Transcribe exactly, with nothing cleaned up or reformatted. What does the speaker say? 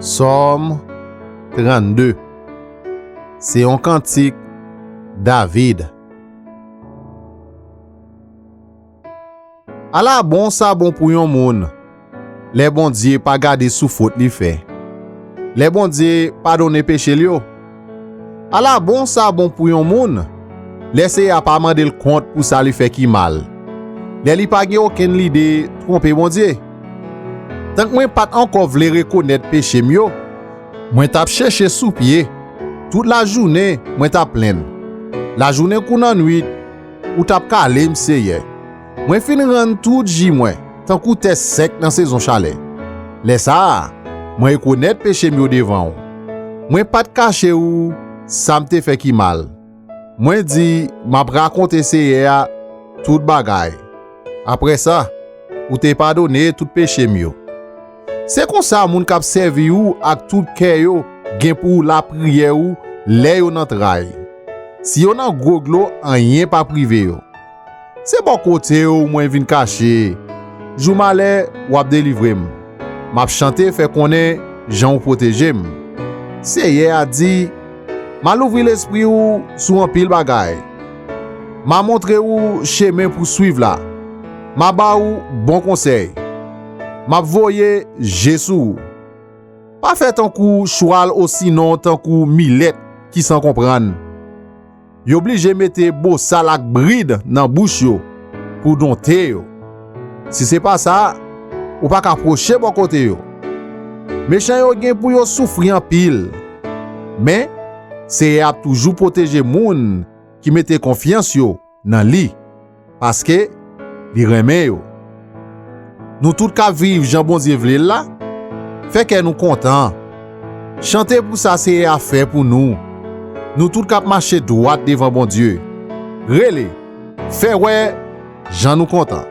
Sòm trannde. Se yon kantik David. Ala bon sa bon pou yon moun, lè Bondye pa gade sou fot li fè, lè Bondye padone peche l yo. Ala bon sa bon pou yon moun, lè Seyè a pa mande l kont pou sa li fè ki mal, lè li pa gen okenn lide twonpe Bondye. Tank mwen pa t ankò vle rekonèt peche m yo, mwen t ap chèche sou pye. Tout lajounen, mwen t ap plenn. Lajounen kou nan nwit, ou t ap kale m, Seyè. Mwen fin rann tout ji mwen, tankou tè sèk nan sezon chalè. Lè sa a, mwen rekonèt peche m yo devan w. Mwen pa t kache ou sa m te fè ki mal. Mwen di, m ap rakonte Seyè a tout bagay. Apre sa, ou te padone tout peche m yo. Se konsa moun k ap sèvi ou ak tout kè yo gen pou lapriyè ou lè yo nan tray. Si yo nan gwo dlo, anyen p ap rive yo. Se bò kote w mwen vin kache. Jou malè, w ap delivre m. M ap chante fè konnen jan w pwoteje m. Seyè a di, m a louvri lespri w sou anpil bagay. M a montre w chemen pou swiv la. M a ba w bon konsèy. M ap voye je sou ou. Pa fè tankou chwal osinon tankou milèt ki san konprann. Yo blije mete bosal ak brid nan bouch yo pou donte yo. Si se pa sa, ou pa ka pwoche bò kote yo. Mechan yo gen pou yo soufri anpil. Men, Seyè ap toujou pwoteje moun ki mete konfyans yo nan li, paske li renmen yo. Nou tout k ap viv jan Bondye vle l la, fè kè nou kontan. Chante pou sa Seyè a fè pou nou. Nou tout k ap mache dwat devan Bondye, rele, fè wè jan nou kontan.